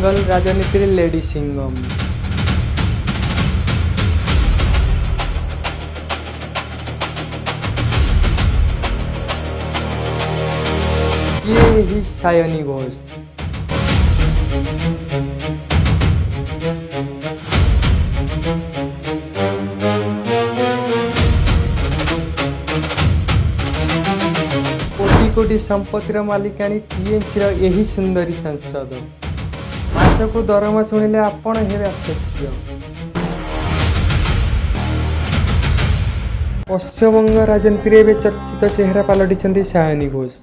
ବେଙ୍ଗଲ ରାଜନୀତିରେ ଲେଡି ସିଙ୍ଗମ। କିଏ ଏହି ସାୟନୀ ଘୋଷ? କୋଟି କୋଟି ସମ୍ପତ୍ତିର ମାଲିକାଣୀ ଟିଏମସିର ଏହି ସୁନ୍ଦରୀ ସାଂସଦ। ମାସକୁ ଦରମା ଶୁଣିଲେ ଆପଣ ହେବେ ଆଶ୍ଚର୍ଯ୍ୟ। ପଶ୍ଚିମବଙ୍ଗ ରାଜନୀତିରେ ଏବେ ଚର୍ଚ୍ଚିତ ଚେହେରା ପାଲଟିଛନ୍ତି ସାୟନୀ ଘୋଷ।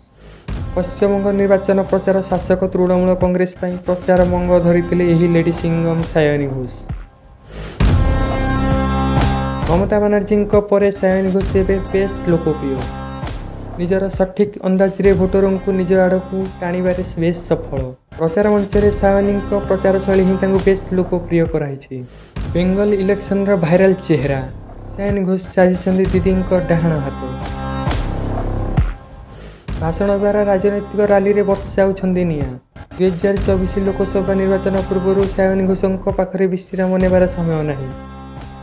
ପଶ୍ଚିମବଙ୍ଗ ନିର୍ବାଚନ ପ୍ରଚାର ଶାସକ ତୃଣମୂଳ କଂଗ୍ରେସ ପାଇଁ ପ୍ରଚାର ମଙ୍ଗ ଧରିଥିଲେ ଏହି ଲେଡି ସିଙ୍ଗମ ସାୟନୀ ଘୋଷ। ମମତା ବାନାର୍ଜୀଙ୍କ ପରେ ସାୟନୀ ଘୋଷ ଏବେ ବେଶ୍ ଲୋକପ୍ରିୟ। ନିଜର ସଠିକ୍ ଅନ୍ଦାଜରେ ଭୋଟରଙ୍କୁ ନିଜ ଆଡ଼କୁ ଟାଣିବାରେ ବେଶ୍ ସଫଳ। ପ୍ରଚାର ମଞ୍ଚରେ ସାୟନୀଙ୍କ ପ୍ରଚାର ଶୈଳୀ ହିଁ ତାଙ୍କୁ ବେଶ୍ ଲୋକପ୍ରିୟ କରାଇଛି। ବେଙ୍ଗଲ ଇଲେକ୍ସନର ଭାଇରାଲ ଚେହେରା ସାୟନୀ ଘୋଷ ସାଜିଛନ୍ତି ଦିଦିଙ୍କ ଡାହାଣ ହାତ। ଭାଷଣ ଦ୍ୱାରା ରାଜନୈତିକ ରାଲିରେ ବର୍ଷାଉଛନ୍ତି ନିଆଁ। 2024 ଲୋକସଭା ନିର୍ବାଚନ ପୂର୍ବରୁ ସାୟନୀ ଘୋଷଙ୍କ ପାଖରେ ବିଶ୍ରାମ ନେବାର ସମୟ ନାହିଁ।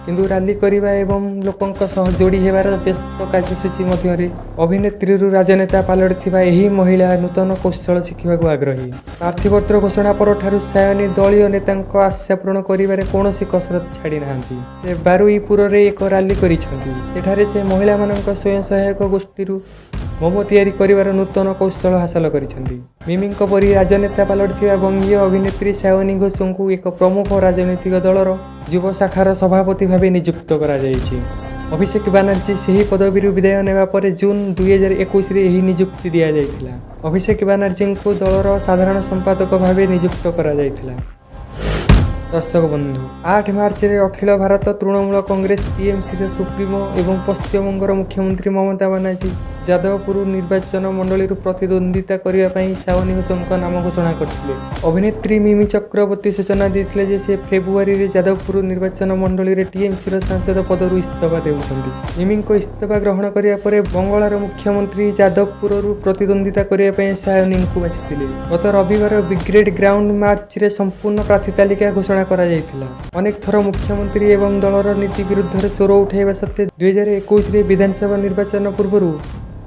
କିନ୍ତୁ ରାଲି କରିବା ଏବଂ ଲୋକଙ୍କ ସହ ଯୋଡ଼ି ହେବାର ବ୍ୟସ୍ତ କାର୍ଯ୍ୟସୂଚୀ ମଧ୍ୟରେ ଅଭିନେତ୍ରୀରୁ ରାଜନେତା ପାଲଟିଥିବା ଏହି ମହିଳା ନୂତନ କୌଶଳ ଶିଖିବାକୁ ଆଗ୍ରହୀ। ପ୍ରାର୍ଥୀପତ୍ର ଘୋଷଣା ପରଠାରୁ ସାୟନୀ ଦଳୀୟ ନେତାଙ୍କ ଆଶା ପୂରଣ କରିବାରେ କୌଣସି କସରତ ଛାଡ଼ିନାହାନ୍ତି। ସେ ବାରୁଇପୁରରେ ଏକ ରାଲି କରିଛନ୍ତି। ସେଠାରେ ସେ ମହିଳାମାନଙ୍କ ସ୍ୱୟଂ ସହାୟକ ଗୋଷ୍ଠୀରୁ ମୋମୋ ତିଆରି କରିବାର ନୂତନ କୌଶଳ ହାସଲ କରିଛନ୍ତି। ମିମିଙ୍କ ପରି ରାଜନେତା ପାଲଟିଥିବା ବଙ୍ଗୀୟ ଅଭିନେତ୍ରୀ ସାୟନୀ ଘୋଷଙ୍କୁ ଏକ ପ୍ରମୁଖ ରାଜନୈତିକ ଦଳର ଯୁବ ଶାଖାର ସଭାପତି ଭାବେ ନିଯୁକ୍ତ କରାଯାଇଛି। ଅଭିଷେକ ବାନାର୍ଜୀ ସେହି ପଦବୀରୁ ବିଦାୟ ନେବା ପରେ ଜୁନ୍ 2021ରେ ଏହି ନିଯୁକ୍ତି ଦିଆଯାଇଥିଲା। ଅଭିଷେକ ବାନାର୍ଜୀଙ୍କୁ ଦଳର ସାଧାରଣ ସମ୍ପାଦକ ଭାବେ ନିଯୁକ୍ତ କରାଯାଇଥିଲା। ଦର୍ଶକ ବନ୍ଧୁ, 8 ମାର୍ଚ୍ଚରେ ଅଖିଳ ଭାରତ ତୃଣମୂଳ କଂଗ୍ରେସ ଟିଏମସିର ସୁପ୍ରିମୋ ଏବଂ ପଶ୍ଚିମବଙ୍ଗର ମୁଖ୍ୟମନ୍ତ୍ରୀ ମମତା ବାନାର୍ଜୀ ଯାଦବପୁର ନିର୍ବାଚନ ମଣ୍ଡଳୀରୁ ପ୍ରତିଦ୍ୱନ୍ଦ୍ୱିତା କରିବା ପାଇଁ ସାୟନୀ ଘୋଷଙ୍କ ନାମ ଘୋଷଣା କରିଥିଲେ। ଅଭିନେତ୍ରୀ ମିମି ଚକ୍ରବର୍ତ୍ତୀ ସୂଚନା ଦେଇଥିଲେ ଯେ ସେ ଫେବୃଆରୀରେ ଯାଦବପୁର ନିର୍ବାଚନ ମଣ୍ଡଳୀରେ ଟିଏମସିର ସାଂସଦ ପଦରୁ ଇସ୍ତଫା ଦେଉଛନ୍ତି। ମିମିଙ୍କ ଇସ୍ତଫା ଗ୍ରହଣ କରିବା ପରେ ବଙ୍ଗଳାର ମୁଖ୍ୟମନ୍ତ୍ରୀ ଯାଦବପୁରରୁ ପ୍ରତିଦ୍ୱନ୍ଦ୍ୱିତା କରିବା ପାଇଁ ସାୟନୀଙ୍କୁ ବାଛିଥିଲେ। ଗତ ରବିବାର ବ୍ରିଗେଡ୍ ଗ୍ରାଉଣ୍ଡ ମାର୍ଚ୍ଚରେ ସମ୍ପୂର୍ଣ୍ଣ ପ୍ରାର୍ଥୀ ତାଲିକା ଘୋଷଣା କରାଯାଇଥିଲା। ଅନେକ ଥର ମୁଖ୍ୟମନ୍ତ୍ରୀ ଏବଂ ଦଳର ନୀତି ବିରୁଦ୍ଧରେ ସ୍ୱର ଉଠାଇବା ସତ୍ତ୍ୱେ 2021ରେ ବିଧାନସଭା ନିର୍ବାଚନ ପୂର୍ବରୁ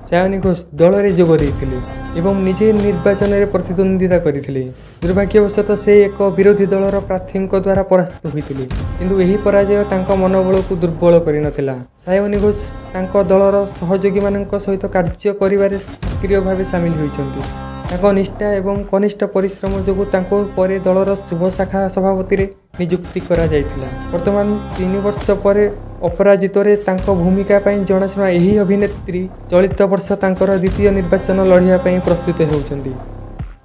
ସାୟନୀ ଘୋଷ ଦଳରେ ଯୋଗ ଦେଇଥିଲେ ଏବଂ ନିଜେ ନିର୍ବାଚନରେ ପ୍ରତିଦ୍ୱନ୍ଦ୍ୱିତା କରିଥିଲେ। ଦୁର୍ଭାଗ୍ୟବଶତଃ ସେ ଏକ ବିରୋଧୀ ଦଳର ପ୍ରାର୍ଥୀଙ୍କ ଦ୍ୱାରା ପରାସ୍ତ ହୋଇଥିଲେ। କିନ୍ତୁ ଏହି ପରାଜୟ ତାଙ୍କ ମନୋବଳକୁ ଦୁର୍ବଳ କରିନଥିଲା। ସାୟନୀ ଘୋଷ ତାଙ୍କ ଦଳର ସହଯୋଗୀମାନଙ୍କ ସହିତ କାର୍ଯ୍ୟ କରିବାରେ ସକ୍ରିୟ ଭାବେ ସାମିଲ ହୋଇଛନ୍ତି। ତାଙ୍କ ନିଷ୍ଠା ଏବଂ କନିଷ୍ଠ ପରିଶ୍ରମ ଯୋଗୁଁ ତାଙ୍କୁ ପରେ ଦଳର ଯୁବ ଶାଖା ସଭାପତିରେ ନିଯୁକ୍ତି କରାଯାଇଥିଲା। ବର୍ତ୍ତମାନ 3 ବର୍ଷ ପରେ ଅପରାଜିତରେ ତାଙ୍କ ଭୂମିକା ପାଇଁ ଜଣାଶୁଣା ଏହି ଅଭିନେତ୍ରୀ ଚଳିତ ବର୍ଷ ତାଙ୍କର ଦ୍ୱିତୀୟ ନିର୍ବାଚନ ଲଢ଼ିବା ପାଇଁ ପ୍ରସ୍ତୁତ ହେଉଛନ୍ତି।